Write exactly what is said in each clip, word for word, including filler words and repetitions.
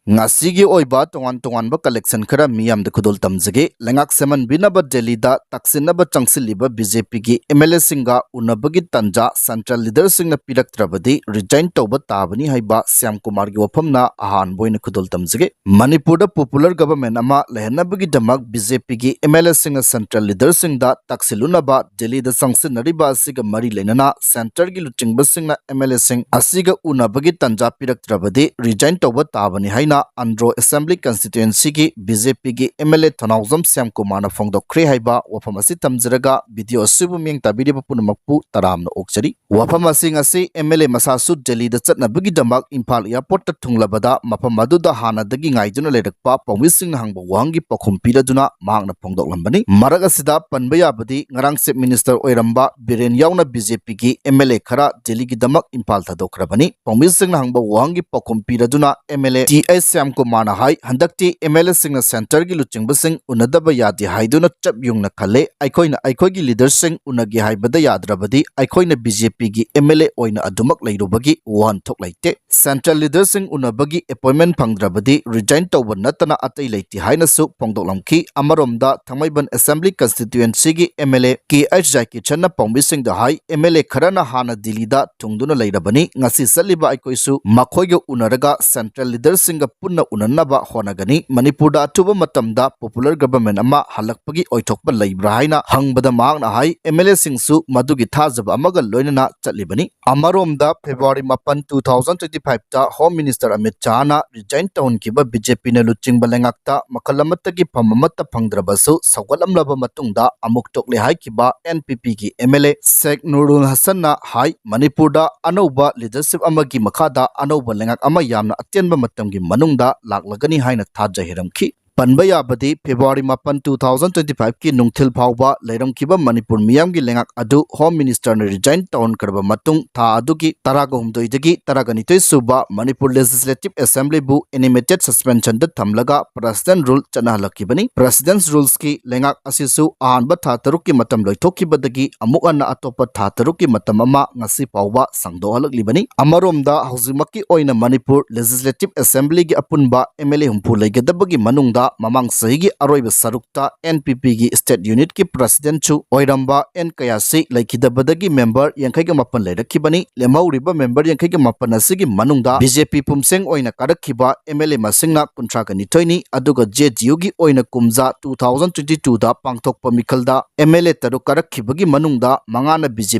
ꯉꯁꯤꯒꯤ ꯑꯣꯏꯕ ꯇꯣꯉꯥꯟ ꯇꯣꯉꯥꯟꯕ collection ꯈꯔ ꯃꯤꯌꯥꯝꯗ ꯈꯨꯗꯣꯜ ꯇꯝꯖꯒꯦ꯫ ꯂꯩꯉꯥꯛ ꯁꯦꯝꯍꯟꯕꯤꯅꯕ ꯗꯦꯜꯂꯤꯗ ꯇꯛꯁꯤꯟꯅꯕ ꯆꯪꯁꯤꯜꯂꯤꯕ BJPꯒꯤ MLAꯁꯤꯡꯒ ꯎꯅꯕꯒꯤ ꯇꯥꯟꯖꯥ central leaderꯁꯤꯡꯅ ꯄꯤꯔꯛꯇ꯭ꯔꯕꯗꯤ resign ꯇꯧꯕ ꯇꯥꯕꯅꯤ ꯍꯥꯏꯕ ꯁ꯭ꯌꯥꯝ ꯀꯨꯃꯥꯔꯒꯤ ꯋꯥꯐꯝꯅ ꯑꯍꯥꯟꯕ ꯑꯣꯏꯅ ꯈꯨꯗꯣꯜ ꯇꯝꯖꯒꯦ꯫ ꯃꯅꯤꯄꯨꯔꯗ popular government ꯑꯃ ꯂꯩꯍꯟꯅꯕꯒꯤꯗꯃꯛ BJPꯒꯤ MLAꯁꯤꯡꯅ central leaderꯁꯤꯡꯗ ꯇꯛꯁꯤꯜꯂꯨꯅꯕ ꯗꯦꯜꯂꯤꯗ ꯆꯪꯁꯤꯟꯅꯔꯤꯕ ꯑꯁꯤꯒ ꯃꯔꯤ ꯂꯩꯅꯅ centreꯒꯤ ꯂꯨꯆꯤꯡꯕꯁꯤꯡꯅ MLAꯁꯤꯡ ꯑꯁꯤꯒ ꯎꯅꯕꯒꯤ ꯇꯥꯟꯖꯥ ꯄꯤꯔꯛꯇ꯭ꯔꯕꯗꯤ resign ꯇꯧꯕ ꯇꯥꯕꯅꯤ ꯍꯥꯏꯅ ꯑꯟꯗ꯭ꯔꯣ assembly constituencyꯒꯤ BJPꯒꯤ MLA ꯊꯧꯅꯥꯎꯖꯝ ꯁ꯭ꯌꯥꯝ ꯀꯨꯃꯥꯔꯅ ꯐꯣꯡꯗꯣꯛꯈ꯭ꯔꯦ ꯍꯥꯏꯕ ꯋꯥꯐꯝ ꯑꯁꯤ ꯊꯝꯖꯔꯒ video ꯑꯁꯤꯕꯨ ꯃꯤꯠꯌꯦꯡ ꯇꯥꯕꯤꯔꯤꯕ ꯄꯨꯝꯅꯃꯛꯄꯨ ꯇꯔꯥꯝꯅ ꯑꯣꯛꯆꯔꯤ꯫ ꯋꯥꯐꯝ ꯑꯁꯤ ꯉꯁꯤ MLA ꯃꯁꯥꯁꯨ ꯗꯦꯜꯂꯤꯗ ꯆꯠꯅꯕꯒꯤꯗꯃꯛ ꯏꯝꯐꯥꯜ airportꯇ ꯊꯨꯡꯂꯕꯗ ꯃꯐꯝ ꯑꯗꯨꯗ ꯍꯥꯟꯅꯗꯒꯤ ꯉꯥꯏꯗꯨꯅ ꯂꯩꯔꯛꯄ ꯄꯥꯎꯃꯤꯁꯤꯡꯅ ꯍꯪꯕ ꯋꯥꯍꯪꯒꯤ ꯄꯥꯎꯈꯨꯝ ꯄꯤꯔꯗꯨꯅ ꯃꯍꯥꯛꯅ ꯐꯣꯡꯗꯣꯛꯂꯝꯕꯅꯤ꯫ ꯃꯔꯛ ꯑꯁꯤꯗ ꯄꯟꯕ ꯌꯥꯕꯗꯤ ꯉꯔꯥꯡ chief minister ꯑꯣꯏꯔꯝꯕ ꯕꯤꯔꯦꯟ ꯌꯥꯎꯅ BJPꯒꯤ MLA ꯈꯔ ꯗꯦꯜꯂꯤꯒꯤꯗꯃꯛ ꯏꯝꯐꯥꯜ ꯊꯥꯗꯣꯛꯈ꯭ꯔꯕꯅꯤ꯫ ꯄꯥꯎꯃꯤꯁꯤꯡꯅ ꯍꯪꯕ ꯋꯥꯍꯪꯒꯤ ꯄꯥꯎꯈꯨꯝ ꯄꯤꯔꯗꯨꯅ MLA ꯇꯤ ꯑꯩꯆ ꯁ꯭ꯌꯥꯝ ꯀꯨꯃꯥꯔꯅ ꯍꯥꯏ, ꯍꯟꯗꯛꯇꯤ MLAꯁꯤꯡꯅ centreꯒꯤ ꯂꯨꯆꯤꯡꯕꯁꯤꯡ ꯎꯅꯗꯕ ꯌꯥꯗꯦ ꯍꯥꯏꯗꯨꯅ ꯆꯞ ꯌꯨꯡꯅ ꯈꯜꯂꯦ꯫ ꯑꯩꯈꯣꯏꯅ ꯑꯩꯈꯣꯏꯒꯤ leaderꯁꯤꯡ ꯎꯅꯒꯦ ꯍꯥꯏꯕꯗ ꯌꯥꯗ꯭ꯔꯕꯗꯤ ꯑꯩꯈꯣꯏꯅ BJPꯒꯤ MLA ꯑꯣꯏꯅ ꯑꯗꯨꯃꯛ ꯂꯩꯔꯨꯕꯒꯤ ꯋꯥꯍꯟꯊꯣꯛ ꯂꯩꯇꯦ꯫ Central leaderꯁꯤꯡ ꯎꯅꯕꯒꯤ appointment ꯐꯪꯗ꯭ꯔꯕꯗꯤ resign ꯇꯧꯕ ꯅꯠꯇꯅ ꯑꯇꯩ ꯂꯩꯇꯦ ꯍꯥꯏꯅꯁꯨ ꯐꯣꯡꯗꯣꯛꯂꯝꯈꯤ꯫ ꯑꯃꯔꯣꯝꯗ ꯊꯥꯡꯃꯩꯕꯟ assembly constituencyꯒꯤ MLA ꯀꯦ ꯑꯩꯆ ꯖꯥꯏꯀꯤꯁꯟꯅ ꯄꯥꯎꯃꯤꯁꯤꯡꯗ ꯍꯥꯏ, MLA ꯈꯔꯅ ꯍꯥꯟꯅ ꯗꯤꯜꯂꯤꯗ ꯊꯨꯡꯗꯨꯅ ꯂꯩꯔꯕꯅꯤ꯫ ꯉꯁꯤ ꯆꯠꯂꯤꯕ ꯑꯩꯈꯣꯏꯁꯨ ꯃꯈꯣꯏꯒ ꯎꯅꯔꯒ central leaderꯁꯤꯡꯒ ꯄꯨꯟꯅ ꯎꯅꯅꯕ ꯍꯣꯠꯅꯒꯅꯤ꯫ ꯃꯅꯤꯄꯨꯔꯗ ꯑꯊꯨꯕ ꯃꯇꯝꯗ popular government ꯑꯃ ꯍꯜꯂꯛꯄꯒꯤ ꯑꯣꯏꯊꯣꯛꯄ ꯂꯩꯕ꯭ꯔꯥ ꯍꯥꯏꯅ ꯍꯪꯕꯗ ꯃꯍꯥꯛꯅ ꯍꯥꯏ, MLAꯁꯤꯡꯁꯨ ꯃꯗꯨꯒꯤ ꯊꯥꯖꯕ ꯑꯃꯒ ꯂꯣꯏꯅꯅ ꯆꯠꯂꯤꯕꯅꯤ꯫ ꯑꯃꯔꯣꯝꯗ February ꯃꯥꯄꯟ, two thousand twenty fiveꯇ Home Minister Amit ꯁꯥꯍꯅ resign ꯇꯧꯍꯟꯈꯤꯕ BJPꯅ ꯂꯨꯆꯤꯡꯕ ꯂꯩꯉꯥꯛꯇ ꯃꯈꯜ ꯑꯃꯠꯇꯒꯤ ꯐꯝ ꯑꯃꯠꯇ ꯐꯪꯗ꯭ꯔꯕꯁꯨ ꯁꯧꯒꯠꯂꯝꯂꯕ ꯃꯇꯨꯡꯗ ꯑꯃꯨꯛ ꯇꯣꯛꯂꯦ ꯍꯥꯏꯈꯤꯕ NPPꯒꯤ MLA ꯁꯦꯈ ꯅꯨꯔꯨꯜ ꯍꯁꯟꯅ ꯍꯥꯏ, ꯃꯅꯤꯄꯨꯔꯗ ꯑꯅꯧꯕ leadership ꯑꯃꯒꯤ ꯃꯈꯥꯗ ꯑꯅꯧꯕ ꯂꯩꯉꯥꯛ ꯑꯃ ꯌꯥꯝꯅ ꯑꯇꯦꯟꯕ ꯃꯇꯝꯒꯤ ꯃꯅꯨꯡꯗ ꯂꯥꯛꯂꯒꯅꯤ ꯍꯥꯏꯅ ꯊꯥꯖꯩ ꯍꯥꯏꯔꯝꯈꯤ꯫ ꯄꯟꯕ ꯌꯥꯕꯗꯤ February ꯃꯥꯄꯟ, two thousand twenty five ꯀꯤ ꯅꯨꯡꯊꯤꯜ ꯐꯥꯎꯕ ꯂꯩꯔꯝꯈꯤꯕ ꯃꯅꯤꯄꯨꯔ ꯃꯤꯌꯥꯝꯒꯤ ꯂꯩꯉꯥꯛ ꯑꯗꯨ Home Minister ꯅ resign ꯇꯧꯍꯟꯈ꯭ꯔꯕ ꯃꯇꯨꯡ ꯊꯥ ꯑꯗꯨꯒꯤ ꯇꯔꯥꯒꯍꯨꯝꯗꯣꯏꯗꯒꯤ ꯇꯔꯥꯒꯅꯤꯊꯣꯏ ꯁꯨꯕ ꯃꯅꯤꯄꯨꯔ Legislative Assembly ꯕꯨ animated suspension ꯗ ꯊꯝꯂꯒ President Rule ꯆꯠꯅꯍꯜꯂꯛꯈꯤꯕꯅꯤ꯫ President's Rules ꯀꯤ ꯂꯩꯉꯥꯛ ꯑꯁꯤꯁꯨ ꯑꯍꯥꯟꯕ ꯊꯥ ꯇꯔꯨꯛꯀꯤ ꯃꯇꯝ ꯂꯣꯏꯊꯣꯛꯈꯤꯕꯗꯒꯤ ꯑꯃꯨꯛ ꯍꯟꯅ ꯑꯇꯣꯞꯄ ꯊꯥ ꯇꯔꯨꯛꯀꯤ ꯃꯇꯝ ꯑꯃ ꯉꯁꯤ ꯐꯥꯎꯕ ꯁꯥꯡꯗꯣꯛꯍꯜꯂꯛꯂꯤꯕꯅꯤ꯫ ꯑꯃꯔꯣꯝꯗ ꯍꯧꯖꯤꯛꯃꯛꯀꯤ ꯑꯣꯏꯅ ꯃꯅꯤꯄꯨꯔ Legislative Assembly ꯒꯤ ꯑꯄꯨꯟꯕ M L A ꯍꯨꯝꯐꯨ ꯂꯩꯒꯗꯕꯒꯤ ꯃꯅꯨꯡꯗ ꯃꯃꯥꯡ ꯆꯍꯤꯒꯤ ꯑꯔꯣꯏꯕ ꯁꯔꯨꯛꯇ N P P ꯒꯤ State Unit ꯀꯤ President ꯁꯨ ꯑꯣꯏꯔꯝꯕ N ꯀꯌꯥꯁꯤ ꯂꯩꯈꯤꯗꯕꯗꯒꯤ member ꯌꯥꯡꯈꯩꯒ ꯃꯥꯄꯟ ꯂꯩꯔꯛꯈꯤꯕꯅꯤ꯫ ꯂꯦꯝꯍꯧꯔꯤꯕ member ꯌꯥꯡꯈꯩꯒ ꯃꯥꯄꯟ ꯑꯁꯤꯒꯤ ꯃꯅꯨꯡꯗ B J P ꯄꯨꯝꯁꯦꯡ ꯑꯣꯏꯅ ꯀꯥꯔꯛꯈꯤꯕ M L A ꯃꯁꯤꯡꯅ ꯀꯨꯟꯊ꯭ꯔꯥꯒ ꯅꯤꯊꯣꯏꯅꯤ, ꯑꯗꯨꯒ J D U ꯒꯤ ꯑꯣꯏꯅ ꯀꯨꯝꯖꯥ two thousand twenty two ꯗ ꯄꯥꯡꯊꯣꯛꯄ ꯃꯤꯈꯜꯗ M L A ꯇꯔꯨꯛ ꯀꯥꯔꯛꯈꯤꯕꯒꯤ ꯃꯅꯨꯡꯗ ꯃꯉꯥꯅ B J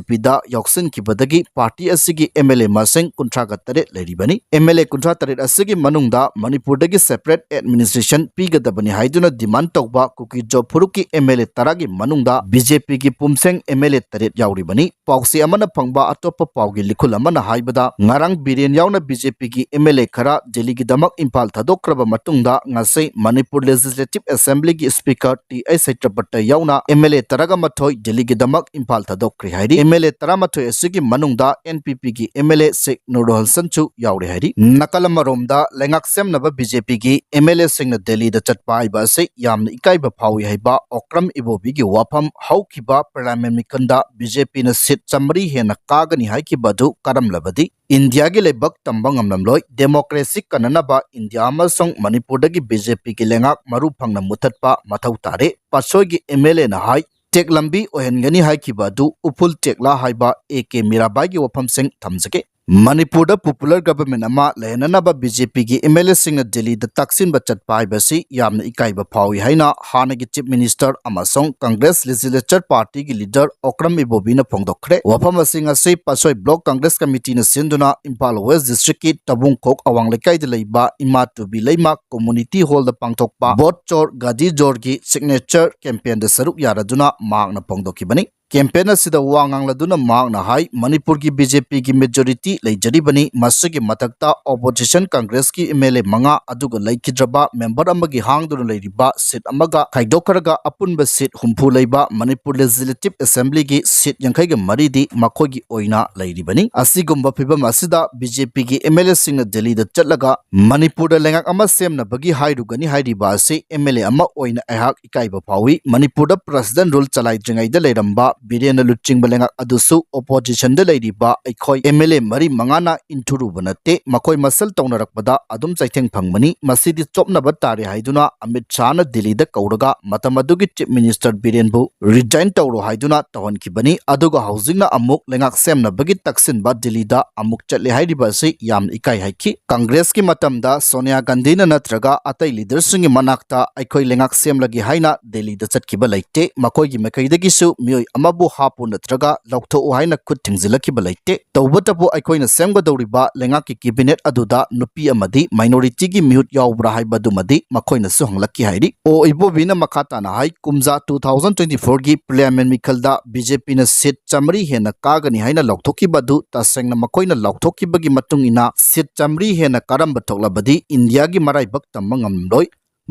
P ꯗ ꯌꯥꯎꯁꯤꯟꯈꯤꯕꯗꯒꯤ party ꯑꯁꯤꯒꯤ M L A ꯃꯁꯤꯡ ꯀꯨꯟꯊ꯭ꯔꯥꯒ ꯇꯔꯦꯠ ꯂꯩꯔꯤꯕꯅꯤ꯫ M L A ꯀꯨꯟꯊ꯭ꯔꯥ ꯇꯔꯦꯠ ꯑꯁꯤꯒꯤ ꯃꯅꯨꯡꯗ ꯃꯅꯤꯄꯨꯔꯗꯒꯤ separate administration ꯄꯤꯒꯗꯕꯅꯤ ꯍꯥꯏꯗꯨꯅ demand ꯇꯧꯕ ꯀꯨꯀꯤ-ꯖꯣ ꯐꯨꯔꯨꯞꯀꯤ M L A ꯇꯔꯥꯒꯤ ꯃꯅꯨꯡꯗ B J P ꯒꯤ ꯄꯨꯝꯁꯦꯡ M L A ꯇꯔꯦꯠ ꯌꯥꯎꯔꯤꯕꯅꯤ꯫ ꯄꯥꯎꯆꯦ ꯑꯃꯅ ꯐꯪꯕ ꯑꯇꯣꯞꯄ ꯄꯥꯎꯒꯤ ꯂꯤꯈꯨꯜ ꯑꯃꯅ ꯍꯥꯏꯕꯗ, ꯉꯔꯥꯡ ꯕꯤꯔꯦꯟ ꯌꯥꯎꯅ B J P ꯒꯤ M L A ꯈꯔ ꯗꯤꯜꯂꯤꯒꯤꯗꯃꯛ ꯏꯝꯐꯥꯜ ꯊꯥꯗꯣꯛꯈ꯭ꯔꯕ ꯃꯇꯨꯡꯗ ꯉꯁꯤ ꯃꯅꯤꯄꯨꯔ Legislative Assembly ꯒꯤ Speaker T I ꯁꯇ꯭ꯌꯄꯇ ꯌꯥꯎꯅ M L A ꯇꯔꯥꯒ ꯃꯥꯊꯣꯏ ꯗꯤꯜꯂꯤꯒꯤꯗꯃꯛ ꯏꯝꯐꯥꯜ ꯊꯥꯗꯣꯛꯈ꯭ꯔꯦ ꯍꯥꯏꯔꯤ꯫ M L A ꯇꯔꯥꯃꯥꯊꯣꯏ ꯑꯁꯤꯒꯤ ꯃꯅꯨꯡꯗ N P P ꯒꯤ M L A ꯁꯦꯈ ꯅꯨꯔ ꯍꯁꯟꯁꯨ ꯌꯥꯎꯔꯦ ꯍꯥꯏꯔꯤ꯫ ꯅꯥꯀꯜ ꯑꯃꯔꯣꯝꯗ, ꯂꯩꯉꯥꯛ ꯁꯦꯝꯅꯕ B J P ꯒꯤ M L A ꯁꯤꯡꯅ ꯗꯦꯜꯂꯤꯗ ꯆꯠꯄ ꯍꯥꯏꯕ ꯑꯁꯤ ꯌꯥꯝꯅ ꯏꯀꯥꯏꯕ ꯐꯥꯎꯏ ꯍꯥꯏꯕ ꯑꯣꯀ꯭ꯔꯝ ꯏꯕꯣꯕꯤꯒꯤ ꯋꯥꯐꯝ ꯍꯧꯈꯤꯕ Parliament ꯃꯤꯈꯜꯗ B J P ꯅ seat ꯆꯥꯃꯔꯤ ꯍꯦꯟꯅ ꯀꯥꯒꯅꯤ ꯍꯥꯏꯈꯤꯕ ꯑꯗꯨ ꯀꯥꯔꯝꯂꯕꯗꯤ ꯏꯟꯗꯤꯌꯥꯒꯤ ꯂꯩꯕꯥꯛ ꯇꯝꯕ ꯉꯝꯂꯝꯂꯣꯏ꯫ Democracy ꯀꯟꯅꯅꯕ ꯏꯟꯗꯤꯌꯥ ꯑꯃꯁꯨꯡ ꯃꯅꯤꯄꯨꯔꯗꯒꯤ B J P ꯒꯤ ꯂꯩꯉꯥꯛ ꯃꯔꯨ ꯐꯪꯅ ꯃꯨꯊꯠꯄ ꯃꯊꯧ ꯇꯥꯔꯦ꯫ ꯄꯥꯠꯁꯣꯏꯒꯤ M L A ꯅ ꯍꯥꯏ, ꯇꯦꯛ ꯂꯝꯕꯤ ꯑꯣꯏꯍꯟꯒꯅꯤ ꯍꯥꯏꯈꯤꯕ ꯑꯗꯨ ꯎꯐꯨꯜ ꯇꯦꯛꯂꯥ ꯍꯥꯏꯕ A K ꯃꯤꯔꯥꯕꯥꯏꯒꯤ ꯋꯥꯐꯝꯁꯤꯡ ꯊꯝꯖꯒꯦ꯫ ꯃꯅꯤꯄꯨꯔꯗ popular government ꯑꯃ ꯂꯩꯍꯟꯅꯅꯕ B J P ꯒꯤ M L A ꯁꯤꯡꯅ ꯗꯤꯜꯂꯤꯗ ꯇꯛꯁꯤꯟꯕ ꯆꯠꯄ ꯍꯥꯏꯕꯁꯤ ꯌꯥꯝꯅ ꯏꯀꯥꯏꯕ ꯐꯥꯎꯏ ꯍꯥꯏꯅ ꯍꯥꯟꯅꯒꯤ Chief Minister ꯑꯃꯁꯨꯡ Congress Legislature Party ꯒꯤ leader ꯑꯣꯀ꯭ꯔꯝ ꯏꯕꯣꯕꯤꯅ ꯐꯣꯡꯗꯣꯛꯈ꯭ꯔꯦ꯫ ꯋꯥꯐꯝ ꯑꯁꯤ ꯉꯁꯤ ꯄꯥꯠꯁꯣꯏ Block Congress Committee ꯅ ꯁꯤꯟꯗꯨꯅ ꯏꯝꯐꯥꯜ West District ꯀꯤ ꯇꯕꯨꯡꯈꯣꯛ ꯑꯋꯥꯡ ꯂꯩꯀꯥꯏꯗ ꯂꯩꯕ ꯏꯃꯥ ꯇꯨꯕꯤ ꯂꯩꯃ Community Hall ꯗ ꯄꯥꯡꯊꯣꯛꯄ ꯚꯣꯠ ꯆꯣꯔ ꯒꯥꯗꯤ ꯖꯣꯔꯒꯤ signature campaign ꯗ ꯁꯔꯨꯛ ꯌꯥꯔꯗꯨꯅ ꯃꯍꯥꯛꯅ ꯐꯣꯡꯗꯣꯛꯈꯤꯕꯅꯤ꯫ ꯀꯦꯝꯄꯦꯟ ꯑꯁꯤꯗ ꯋꯥ ꯉꯥꯡꯂꯗꯨꯅ ꯃꯍꯥꯛꯅ ꯍꯥꯏ, ꯃꯅꯤꯄꯨꯔꯒꯤ ꯕꯤ ꯖꯦ ꯄꯤꯒꯤ ꯃꯦꯖꯣꯔꯤꯇꯤ ꯂꯩꯖꯔꯤꯕꯅꯤ꯫ ꯃꯁꯤꯒꯤ ꯃꯊꯛꯇ ꯑꯣꯄꯣꯖꯤꯁꯟ ꯀꯪꯒ꯭ꯔꯦꯁꯀꯤ ꯑꯦꯝ ꯑꯦꯜ ꯑꯦ ꯃꯉꯥ, ꯑꯗꯨꯒ ꯂꯩꯈꯤꯗ꯭ꯔꯕ ꯃꯦꯝꯕꯔ ꯑꯃꯒꯤ ꯍꯥꯡꯗꯨꯅ ꯂꯩꯔꯤꯕ ꯁꯤꯠ ꯑꯃꯒ ꯈꯥꯏꯗꯣꯛꯈ꯭ꯔꯒ ꯑꯄꯨꯟꯕ ꯁꯤꯠ ꯍꯨꯝꯐꯨ ꯂꯩꯕ ꯃꯅꯤꯄꯨꯔ ꯂꯦꯖꯤꯁꯂꯦꯇꯤꯚ ꯑꯦꯁꯦꯝꯕ꯭ꯂꯤꯒꯤ ꯁꯤꯠ ꯌꯥꯡꯈꯩꯒ ꯃꯔꯤꯗꯤ ꯃꯈꯣꯏꯒꯤ ꯑꯣꯏꯅ ꯂꯩꯔꯤꯕꯅꯤ꯫ ꯑꯁꯤꯒꯨꯝꯕ ꯐꯤꯕꯝ ꯑꯁꯤꯗ ꯕꯤ ꯖꯦ ꯄꯤꯒꯤ ꯑꯦꯝ ꯑꯦꯜ ꯑꯦꯁꯤꯡꯅ ꯗꯦꯜꯂꯤꯗ ꯆꯠꯂꯒ ꯃꯅꯤꯄꯨꯔꯗ ꯂꯩꯉꯥꯛ ꯑꯃ ꯁꯦꯝꯅꯕꯒꯤ ꯍꯥꯏꯔꯨꯒꯅꯤ ꯍꯥꯏꯔꯤꯕ ꯑꯁꯤ ꯑꯦꯝ ꯑꯦꯜ ꯑꯦ ꯑꯃ ꯑꯣꯏꯅ ꯑꯩꯍꯥꯛ ꯏꯀꯥꯏꯕ ꯐꯥꯎꯏ꯫ ꯃꯅꯤꯄꯨꯔꯗ ꯄ꯭ꯔꯦꯁꯤꯗꯦꯟ ꯔꯨꯜ ꯆꯂꯥꯏꯗ꯭ꯔꯤꯉꯩꯗ ꯂꯩꯔꯝꯕ ꯕꯤꯔꯦꯟꯅ ꯂꯨꯆꯤꯡꯕ ꯂꯩꯉꯥꯛ ꯑꯗꯨꯁꯨ ꯑꯣꯄꯣꯖꯤꯁꯟꯗ ꯂꯩꯔꯤꯕ ꯑꯩꯈꯣꯏ ꯑꯦꯝ ꯑꯦꯜ ꯑꯦ ꯃꯔꯤ ꯃꯉꯥꯅ ꯏꯟꯊꯨꯔꯨꯕ ꯅꯠꯇꯦ꯫ ꯃꯈꯣꯏ ꯃꯁꯦꯜ ꯇꯧꯅꯔꯛꯄꯗ ꯑꯗꯨꯝ ꯆꯩꯊꯦꯡ ꯐꯪꯕꯅꯤ꯫ ꯃꯁꯤꯗꯤ ꯆꯣꯞꯅꯕ ꯇꯥꯔꯦ ꯍꯥꯏꯗꯨꯅ ꯑꯃꯤꯠ ꯁꯥꯍꯅ ꯗꯤꯜꯂꯤꯗ ꯀꯧꯔꯒ ꯃꯇꯝ ꯑꯗꯨꯒꯤ ꯆꯤꯐ ꯃꯤꯅꯤꯁꯇꯔ ꯕꯤꯔꯦꯟꯕꯨ ꯔꯤꯖꯥꯏꯟ ꯇꯧꯔꯣ ꯍꯥꯏꯗꯨꯅ ꯇꯧꯍꯟꯈꯤꯕꯅꯤ꯫ ꯑꯗꯨꯒ ꯍꯧꯖꯤꯛꯅ ꯑꯃꯨꯛ ꯂꯩꯉꯥꯛ ꯁꯦꯝꯅꯕꯒꯤ ꯇꯛꯁꯤꯟꯕ ꯗꯤꯜꯂꯤꯗ ꯑꯃꯨꯛ ꯆꯠꯂꯦ ꯍꯥꯏꯔꯤꯕ ꯑꯁꯤ ꯌꯥꯝꯅ ꯏꯀꯥꯏ ꯍꯥꯏꯈꯤ꯫ ꯀꯪꯒ꯭ꯔꯦꯁꯀꯤ ꯃꯇꯝꯗ ꯁꯣꯅꯤꯌꯥ ꯒꯥꯟꯙꯤꯅ ꯅꯠꯇ꯭ꯔꯒ ꯑꯇꯩ ꯂꯤꯗꯔꯁꯤꯡꯒꯤ ꯃꯅꯥꯛꯇ ꯑꯩꯈꯣꯏ ꯂꯩꯉꯥꯛ ꯁꯦꯝꯂꯒꯦ ꯍꯥꯏꯅ ꯗꯦꯜꯂꯤꯗ ꯆꯠꯈꯤꯕ ꯂꯩꯇꯦ꯫ ꯃꯈꯣꯏꯒꯤ ꯃꯥꯏꯀꯩꯗꯒꯤꯁꯨ ꯃꯤꯑꯣꯏ ꯑꯃꯕꯨ ꯍꯥꯞꯄꯨ ꯅꯠꯇ꯭ꯔꯒ ꯂꯧꯊꯣꯛꯎ ꯍꯥꯏꯅ ꯈꯨꯠ ꯊꯤꯡꯖꯤꯜꯂꯛꯈꯤꯕ ꯂꯩꯇꯦ꯫ ꯇꯧꯕꯇꯕꯨ ꯑꯩꯈꯣꯏꯅ ꯁꯦꯝꯒꯗꯧꯔꯤꯕ ꯂꯩꯉꯥꯛꯀꯤ ꯀꯦꯕꯤꯅꯦꯠ ꯑꯗꯨꯗ ꯅꯨꯄꯤ ꯑꯃꯗꯤ ꯃꯥꯏꯅꯣꯔꯤꯇꯤꯒꯤ ꯃꯤꯍꯨꯠ ꯌꯥꯎꯕ꯭ꯔꯥ ꯍꯥꯏꯕꯗꯨꯃꯗꯤ ꯃꯈꯣꯏꯅꯁꯨ ꯍꯪꯂꯛꯈꯤ ꯍꯥꯏꯔꯤ꯫ ꯑꯣ ꯏꯕꯣꯕꯤꯅ ꯃꯈꯥ ꯇꯥꯅ ꯍꯥꯏ, ꯀꯨꯝꯖꯥ ꯇꯨ ꯊꯥꯎꯖꯟ ꯇ꯭ꯋꯦꯟꯇꯤ ꯐꯣꯔꯒꯤ ꯄꯥꯔꯂꯤꯌꯥꯃꯦꯟ ꯃꯤꯈꯜꯗ ꯕꯤ ꯖꯦ ꯄꯤꯅ ꯁꯤꯠ ꯆꯥꯃꯔꯤ ꯍꯦꯟꯅ ꯀꯥꯒꯅꯤ ꯍꯥꯏꯅ ꯂꯥꯎꯊꯣꯛꯈꯤꯕ ꯑꯗꯨ ꯇꯁꯦꯡꯅ ꯃꯈꯣꯏꯅ ꯂꯥꯎꯊꯣꯛꯈꯤꯕꯒꯤ ꯃꯇꯨꯡ ꯏꯟꯅ ꯁꯤꯠ ꯆꯥꯃꯔꯤ ꯍꯦꯟꯅ ꯀꯥꯔꯝꯕ ꯊꯣꯛꯂꯕꯗꯤ ꯏꯟꯗꯤꯌꯥꯒꯤ ꯃꯔꯥꯏꯕꯛ ꯇꯝꯕ ꯉꯝꯂꯣꯏ꯫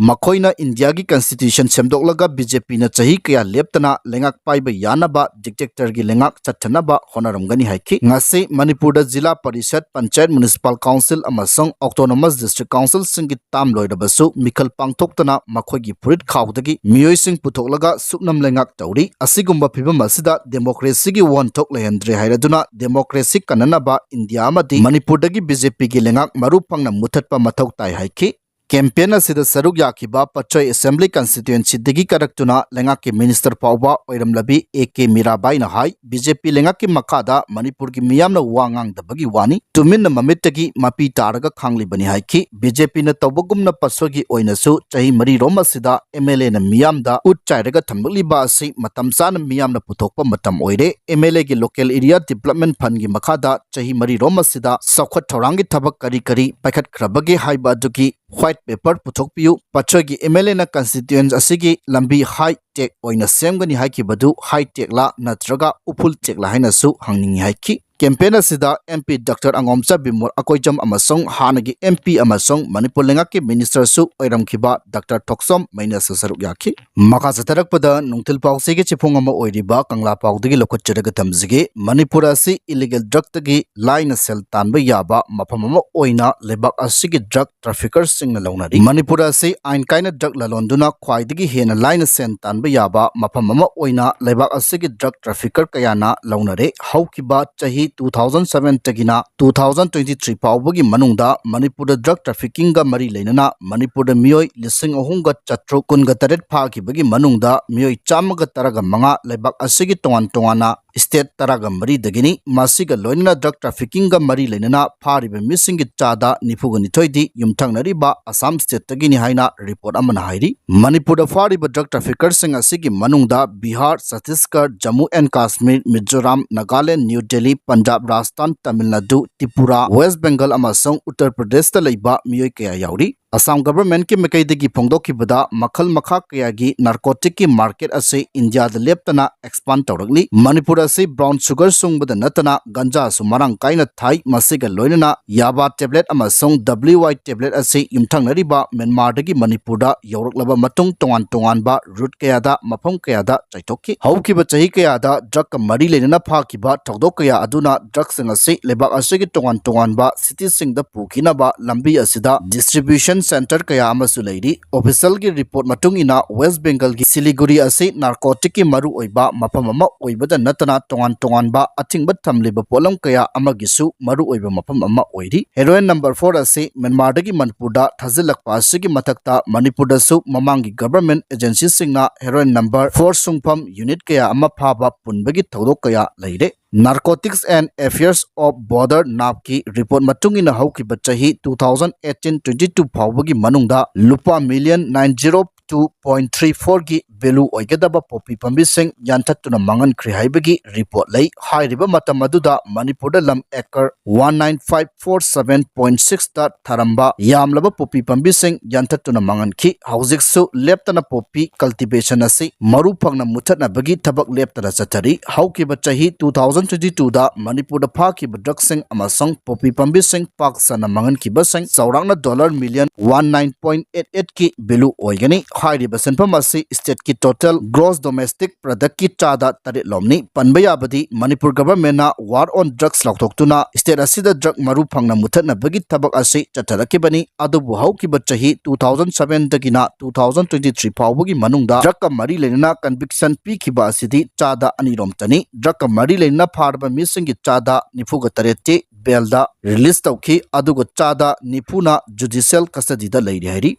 ꯃꯈꯣꯏꯅ ꯏꯟꯗꯤꯌꯥꯒꯤ ꯀꯟꯁꯇꯤꯇ꯭ꯌꯨꯁꯟ ꯁꯦꯝꯗꯣꯛꯂꯒ ꯕꯤ ꯖꯦ ꯄꯤꯅ ꯆꯍꯤ ꯀꯌꯥ ꯂꯦꯞꯇꯅ ꯂꯩꯉꯥꯛ ꯄꯥꯏꯕ ꯌꯥꯅꯕ ꯗꯤꯛꯇꯦꯛꯇꯔꯒꯤ ꯂꯩꯉꯥꯛ ꯆꯠꯊꯅꯕ ꯍꯣꯠꯅꯔꯝꯒꯅꯤ ꯍꯥꯏꯈꯤ꯫ ꯉꯁꯤ ꯃꯅꯤꯄꯨꯔꯗ ꯖꯤꯂꯥ ꯄꯔꯤꯁꯠ, ꯄꯟꯆꯥꯌꯠ, ꯃ꯭ꯌꯨꯅꯤꯁꯤꯄꯥꯜ ꯀꯥꯎꯟꯁꯤꯜ ꯑꯃꯁꯨꯡ ꯑꯣꯇꯣꯅꯣꯃꯁ ꯗꯤꯁꯇ꯭ꯔꯤꯛ ꯀꯥꯎꯟꯁꯤꯜꯁꯤꯡꯒꯤ ꯇꯥꯝ ꯂꯣꯏꯔꯕꯁꯨ ꯃꯤꯈꯜ ꯄꯥꯡꯊꯣꯛꯇꯅ ꯃꯈꯣꯏꯒꯤ ꯐꯨꯔꯤꯠ ꯈꯥꯎꯗꯒꯤ ꯃꯤꯑꯣꯏꯁꯤꯡ ꯄꯨꯊꯣꯛꯂꯒ ꯁꯨꯞꯅꯝ ꯂꯩꯉꯥꯛ ꯇꯧꯔꯤ꯫ ꯑꯁꯤꯒꯨꯝꯕ ꯐꯤꯕꯝ ꯑꯁꯤꯗ ꯗꯦꯃꯣꯀ꯭ꯔꯦꯁꯤꯒꯤ ꯋꯥꯍꯟꯊꯣꯛ ꯂꯩꯍꯟꯗ꯭ꯔꯦ ꯍꯥꯏꯔꯗꯨꯅ ꯗꯦꯃꯣꯀ꯭ꯔꯦꯁꯤ ꯀꯟꯅꯅꯕ ꯏꯟꯗꯤꯌꯥ ꯑꯃꯗꯤ ꯃꯅꯤꯄꯨꯔꯗꯒꯤ ꯕꯤ ꯖꯦ ꯄꯤꯒꯤ ꯂꯩꯉꯥꯛ ꯃꯔꯨ ꯐꯪꯅ ꯃꯨꯊꯠꯄ ꯃꯊꯧ ꯇꯥꯏ ꯍꯥꯏꯈꯤ꯫ ꯀꯦꯝꯄꯦꯟ ꯑꯁꯤꯗ ꯁꯔꯨꯛ ꯌꯥꯈꯤꯕ ꯄꯠꯆꯣꯏ ꯑꯦꯁꯦꯝꯕ꯭ꯂꯤ ꯀꯟꯁꯇꯤꯇ꯭ꯌꯨꯑꯦꯟꯁꯤꯗꯒꯤ ꯀꯥꯔꯛꯇꯨꯅ ꯂꯩꯉꯥꯛꯀꯤ ꯃꯤꯅꯤꯁꯇꯔ ꯐꯥꯎꯕ ꯑꯣꯏꯔꯝꯂꯕꯤ A K ꯃꯤꯔꯥꯕꯥꯏꯅ high, B J ꯄꯤ ꯂꯩꯉꯥꯛꯀꯤ ꯃꯈꯥꯗ ꯃꯅꯤꯄꯨꯔꯒꯤ ꯃꯤꯌꯥꯝꯅ ꯋꯥ ꯉꯥꯡꯗꯕꯒꯤ ꯋꯥꯅꯤ, ꯇꯨꯃꯤꯟꯅ ꯃꯃꯤꯠꯇꯒꯤ ꯃꯄꯤ ꯇꯥꯔꯒ ꯈꯥꯡꯂꯤꯕꯅꯤ ꯍꯥꯏꯈꯤ꯫ ꯕꯤ ꯖꯦ ꯄꯤꯅ ꯇꯧꯕꯒꯨꯝꯅ ꯄꯠꯁꯣꯏꯒꯤ ꯑꯣꯏꯅꯁꯨ ꯆꯍꯤ ꯃꯔꯤꯔꯣꯝ ꯑꯁꯤꯗ ꯑꯦꯝ ꯑꯦꯜ ꯑꯦꯅ ꯃꯤꯌꯥꯝꯗ ꯎꯠ ꯆꯥꯏꯔꯒ ꯊꯝꯂꯛꯂꯤꯕ ꯑꯁꯤ ꯃꯇꯝ ꯆꯥꯅ ꯃꯤꯌꯥꯝꯅ ꯄꯨꯊꯣꯛꯄ ꯃꯇꯝ ꯑꯣꯏꯔꯦ꯫ ꯑꯦꯝ ꯑꯦꯜ ꯑꯦꯒꯤ ꯂꯣꯀꯦꯜ ꯑꯦꯔꯤꯌꯥ ꯗꯤꯕꯂꯞꯃꯦꯟ ꯐꯟꯒꯤ ꯃꯈꯥꯗ ꯆꯍꯤ ꯃꯔꯤꯔꯣꯝ ꯑꯁꯤꯗ ꯆꯥꯎꯈꯠ ꯊꯧꯔꯥꯡꯒꯤ ꯊꯕꯛ ꯀꯔꯤ ꯀꯔꯤ ꯄꯥꯏꯈꯠꯈ꯭ꯔꯕꯒꯦ ꯍꯥꯏꯕ ꯑꯗꯨꯒꯤ white paper ꯄꯨꯊꯣꯛꯄꯤꯌꯨ꯫ ꯄꯥꯠꯁꯣꯏꯒꯤ MLAꯅ constituency ꯑꯁꯤꯒꯤ ꯂꯝꯕꯤ high tech ꯑꯣꯏꯅ ꯁꯦꯝꯒꯅꯤ ꯍꯥꯏꯈꯤꯕꯗꯨ high techꯂꯥ ꯅꯠꯇ꯭ꯔꯒ ꯎꯐꯨꯜ techꯂꯥ ꯍꯥꯏꯅꯁꯨ ꯍꯪꯅꯤꯡꯏ ꯍꯥꯏꯈꯤ꯫ Campaign ꯑꯁꯤꯗ MP Doctor ꯑꯉꯣꯝꯆꯥ ꯕꯤꯃꯣꯜ ꯑꯀꯣꯏꯖꯝ ꯑꯃꯁꯨꯡ ꯍꯥꯟꯅꯒꯤ MP ꯑꯃꯁꯨꯡ ꯃꯅꯤꯄꯨꯔ ꯂꯩꯉꯥꯛꯀꯤ ministerꯁꯨ ꯑꯣꯏꯔꯝꯈꯤꯕ Doctor ꯊꯣꯛꯆꯣꯝ ꯃꯩꯅꯁꯨ ꯁꯔꯨꯛ ꯌꯥꯈꯤ꯫ ꯃꯈꯥ ꯆꯠꯊꯔꯛꯄꯗ ꯅꯨꯡꯊꯤꯜ ꯄꯥꯎꯆꯦꯒꯤ ꯆꯦꯐꯣꯡ ꯑꯃ ꯑꯣꯏꯔꯤꯕ ꯀꯪꯂꯥ ꯄꯥꯎꯗꯒꯤ ꯂꯧꯈꯠꯆꯔꯒ ꯊꯝꯖꯒꯦ꯫ ꯃꯅꯤꯄꯨꯔ ꯑꯁꯤ illegal drugꯇꯒꯤ ꯂꯥꯏꯅ ꯁꯦꯜ ꯇꯥꯟꯕ ꯌꯥꯕ ꯃꯐꯝ ꯑꯃ ꯑꯣꯏꯅ ꯂꯩꯕꯥꯛ ꯑꯁꯤꯒꯤ drug traffickerꯁꯤꯡꯅ ꯂꯧꯅꯔꯤ꯫ ꯃꯅꯤꯄꯨꯔ ꯑꯁꯤ ꯑꯥꯏꯟ ꯀꯥꯏꯅ drug ꯂꯂꯣꯟꯗꯨꯅ ꯈ꯭ꯋꯥꯏꯗꯒꯤ ꯍꯦꯟꯅ ꯂꯥꯏꯅ ꯁꯦꯟ ꯇꯥꯟꯕ ꯌꯥꯕ ꯃꯐꯝ ꯑꯃ ꯑꯣꯏꯅ ꯂꯩꯕꯥꯛ ꯑꯁꯤꯒꯤ drug trafficker ꯀꯌꯥꯅ ꯂꯧꯅꯔꯦ꯫ ꯍꯧꯈꯤꯕ ꯆꯍꯤ two thousand sevenꯇꯒꯤꯅ two thousand twenty three ꯐꯥꯎꯕꯒꯤ ꯃꯅꯨꯡꯗ ꯃꯅꯤꯄꯨꯔꯗ drug traffickingꯒ ꯃꯔꯤ ꯂꯩꯅꯅ ꯃꯅꯤꯄꯨꯔꯗ ꯃꯤꯑꯣꯏ ꯂꯤꯁꯤꯡ ꯑꯍꯨꯝꯒ ꯆꯥꯇ꯭ꯔꯨꯛ ꯀꯨꯟꯒ ꯇꯔꯦꯠ ꯐꯥꯈꯤꯕꯒꯤ ꯃꯅꯨꯡꯗ ꯃꯤꯑꯣꯏ ꯆꯥꯝꯃꯒ ꯇꯔꯥꯒ ꯃꯉꯥ ꯂꯩꯕꯥꯛ ꯑꯁꯤꯒꯤ ꯇꯣꯉꯥꯟ ꯇꯣꯉꯥꯟꯅ state ꯇꯔꯥꯒ ꯃꯔꯤꯗꯒꯤꯅꯤ꯫ ꯃꯁꯤꯒ ꯂꯣꯏꯅꯅ drug traffickingꯒ ꯃꯔꯤ ꯂꯩꯅꯅ ꯐꯥꯔꯤꯕ ꯃꯤꯁꯤꯡꯒꯤ ꯆꯥꯗ ꯅꯤꯐꯨꯒ ꯅꯤꯊꯣꯏꯗꯤ ꯌꯨꯝꯊꯪꯅꯔꯤꯕ ꯑꯁꯥꯝ stateꯇꯒꯤꯅꯤ ꯍꯥꯏꯅ report ꯑꯃꯅ ꯍꯥꯏꯔꯤ꯫ ꯃꯅꯤꯄꯨꯔꯗ ꯐꯥꯔꯤꯕ drug traffickerꯁꯤꯡ ꯑꯁꯤꯒꯤ ꯃꯅꯨꯡꯗ Bihar, Chhattisgarh, Jammu and Kashmir, Mizoram, Nagaland, new Delhi, Punjab, Rajasthan, Tamil Nadu, Tripura, west Bengal ꯑꯃꯁꯨꯡ ꯎꯠꯇꯔ ꯄ꯭ꯔꯗꯦꯁꯇ ꯂꯩꯕ ꯃꯤꯑꯣꯏ ꯀꯌꯥ ꯌꯥꯎꯔꯤ꯫ ꯑꯁꯥꯝ governmentꯀꯤ ꯃꯥꯏꯀꯩꯗꯒꯤ ꯐꯣꯡꯗꯣꯛꯈꯤꯕꯗ ꯃꯈꯜ ꯃꯈꯥ ꯀꯌꯥꯒꯤ narcoticꯀꯤ market ꯑꯁꯤ ꯏꯟꯗꯤꯌꯥꯗ ꯂꯦꯞꯇꯅ expand ꯇꯧꯔꯛꯂꯤ꯫ ꯃꯅꯤꯄꯨꯔ ꯑꯁꯤ brown sugar ꯁꯨꯡꯕꯗ ꯅꯠꯇꯅ ꯒꯟꯖꯥꯁꯨ ꯃꯔꯥꯡ ꯀꯥꯏꯅ ꯊꯥꯏ꯫ ꯃꯁꯤꯒ ꯂꯣꯏꯅꯅ ꯌꯥꯕꯥ tablet ꯑꯃꯁꯨꯡ WY tablet ꯑꯁꯤ ꯌꯨꯝꯊꯪꯅꯔꯤꯕ ꯃ꯭ꯌꯥꯟꯃꯥꯔꯗꯒꯤ ꯃꯅꯤꯄꯨꯔꯗ ꯌꯧꯔꯛꯂꯕ ꯃꯇꯨꯡ ꯇꯣꯉꯥꯟ ꯇꯣꯉꯥꯟꯕ route ꯀꯌꯥꯗ ꯃꯐꯝ ꯀꯌꯥꯗ ꯆꯥꯏꯊꯣꯛꯈꯤ꯫ ꯍꯧꯈꯤꯕ ꯆꯍꯤ ꯀꯌꯥꯗ drugꯀ ꯃꯔꯤ ꯂꯩꯅꯅ ꯐꯥꯈꯤꯕ ꯊꯧꯗꯣꯛ ꯀꯌꯥ ꯑꯗꯨꯅ drugꯁꯤꯡ ꯑꯁꯤ ꯂꯩꯕꯥꯛ ꯑꯁꯤꯒꯤ ꯇꯣꯉꯥꯟ ꯇꯣꯉꯥꯟꯕ cityꯁꯤꯡꯗ ꯄꯨꯈꯤꯅꯕ ꯂꯝꯕꯤ ꯑꯁꯤꯗ distribution centre ꯀꯌꯥ ꯑꯃꯁꯨ ꯂꯩꯔꯤ꯫ Officialꯒꯤ report ꯃꯇꯨꯡ ꯏꯟꯅ West Bengalꯒꯤ Siliguri ꯑꯁꯤ narcoticꯀꯤ ꯃꯔꯨꯑꯣꯏꯕ ꯃꯐꯝ ꯑꯃ ꯑꯣꯏꯕꯗ ꯅꯠꯇꯅ ꯇꯣꯉꯥꯟ ꯇꯣꯉꯥꯟꯕ ꯑꯊꯤꯡꯕ ꯊꯝꯂꯤꯕ ꯄꯣꯠꯂꯝ ꯀꯌꯥ ꯑꯃꯒꯤꯁꯨ ꯃꯔꯨꯑꯣꯏꯕ ꯃꯐꯝ ꯑꯃ ꯑꯣꯏꯔꯤ꯫ Heroin number four ꯑꯁꯤ ꯃ꯭ꯌꯥꯟꯃꯥꯔꯗꯒꯤ ꯃꯅꯤꯄꯨꯔꯗ ꯊꯥꯖꯤꯜꯂꯛꯄ ꯑꯁꯤꯒꯤ ꯃꯊꯛꯇ ꯃꯅꯤꯄꯨꯔꯗꯁꯨ ꯃꯃꯥꯡꯒꯤ government agencyꯁꯤꯡꯅ heroin number four ꯁꯨꯡꯐꯝ unit ꯀꯌꯥ ꯑꯃ ꯐꯥꯕ ꯄꯨꯟꯕꯒꯤ ꯊꯧꯗꯣꯛ ꯀꯌꯥ ꯂꯩꯔꯦ꯫ Narcotics and Affairs of Border, NAFBꯀꯤ report ꯃꯇꯨꯡ ꯏꯟꯅ ꯍꯧꯈꯤꯕ ꯆꯍꯤ two thousand eighteen twenty two ꯐꯥꯎꯕꯒꯤ ꯃꯅꯨꯡꯗ ꯂꯨꯄꯥ million nine zero two point three four ꯒꯤ value ꯑꯣꯏꯒꯗꯕ ꯄꯣꯄꯤ ꯄꯥꯝꯕꯤꯁꯤꯡ ꯌꯥꯟꯊꯠꯇꯨꯅ ꯃꯥꯡꯍꯟꯈ꯭ꯔꯦ ꯍꯥꯏꯕꯒꯤ report ꯂꯩ꯫ ꯍꯥꯏꯔꯤꯕ ꯃꯇꯝ ꯑꯗꯨꯗ ꯃꯅꯤꯄꯨꯔꯗ ꯂꯝ acre one nine five four seven point six ꯇ ꯊꯥꯔꯝꯕ ꯌꯥꯝꯂꯕ ꯄꯣꯄꯤ ꯄꯥꯝꯕꯤꯁꯤꯡ ꯌꯥꯟꯊꯠꯇꯨꯅ ꯃꯥꯡꯍꯟꯈꯤ꯫ ꯍꯧꯖꯤꯛꯁꯨ ꯂꯦꯞꯇꯅ ꯄꯣꯄꯤ cultivation ꯑꯁꯤ ꯃꯔꯨ ꯐꯪꯅ ꯃꯨꯊꯠꯅꯕꯒꯤ ꯊꯕꯛ ꯂꯦꯞꯇꯅ ꯆꯠꯊꯔꯤ꯫ ꯍꯧꯈꯤꯕ ꯆꯍꯤ two thousand twenty two ꯗ ꯃꯅꯤꯄꯨꯔꯗ ꯐꯥꯈꯤꯕ drugsꯁꯤꯡ ꯑꯃꯁꯨꯡ ꯄꯣꯄꯤ ꯄꯥꯝꯕꯤꯁꯤꯡ ꯄꯥꯛ ꯁꯟꯅ ꯃꯥꯡꯍꯟꯈꯤꯕꯁꯤꯡ ꯆꯥꯎꯔꯥꯛꯅ dollar million one nine point eight eight ꯀꯤ value ꯑꯣꯏꯒꯅꯤ꯫ ꯍꯥꯏꯔꯤꯕ ꯁꯦꯟꯐꯝ ꯑꯁꯤ stateꯀꯤ total gross domestic productꯀꯤ ꯆꯥꯗ ꯇꯔꯦꯠ ꯂꯣꯝꯅꯤ꯫ ꯄꯟꯕ ꯌꯥꯕꯗꯤ Manipur governmentꯅ war on drugs ꯂꯥꯎꯊꯣꯛꯇꯨꯅ state ꯑꯁꯤꯗ drug ꯃꯔꯨ ꯐꯪꯅ ꯃꯨꯊꯠꯅꯕꯒꯤ ꯊꯕꯛ ꯑꯁꯤ ꯆꯠꯊꯔꯛꯈꯤꯕꯅꯤ꯫ ꯑꯗꯨꯕꯨ ꯍꯧꯈꯤꯕ ꯆꯍꯤ two thousand seven ꯗꯒꯤꯅ two thousand twenty three ꯐꯥꯎꯕꯒꯤ ꯃꯅꯨꯡꯗ drugꯀ ꯃꯔꯤ ꯂꯩꯅꯅ conviction ꯄꯤꯈꯤꯕ ꯑꯁꯤꯗꯤ ꯆꯥꯗ ꯑꯅꯤꯔꯣꯝꯇꯅꯤ꯫ Drugꯀ ꯃꯔꯤ ꯂꯩꯅꯅ ꯐꯥꯔꯕ ꯃꯤꯁꯤꯡꯒꯤ ꯆꯥꯗ ꯅꯤꯐꯨꯒ ꯇꯔꯦꯠꯇꯤ bailꯗ release ꯇꯧꯈꯤ, ꯑꯗꯨꯒ ꯆꯥꯗ ꯅꯤꯐꯨꯅ judicial custodyꯗ ꯂꯩꯔꯤ ꯍꯥꯏꯔꯤ꯫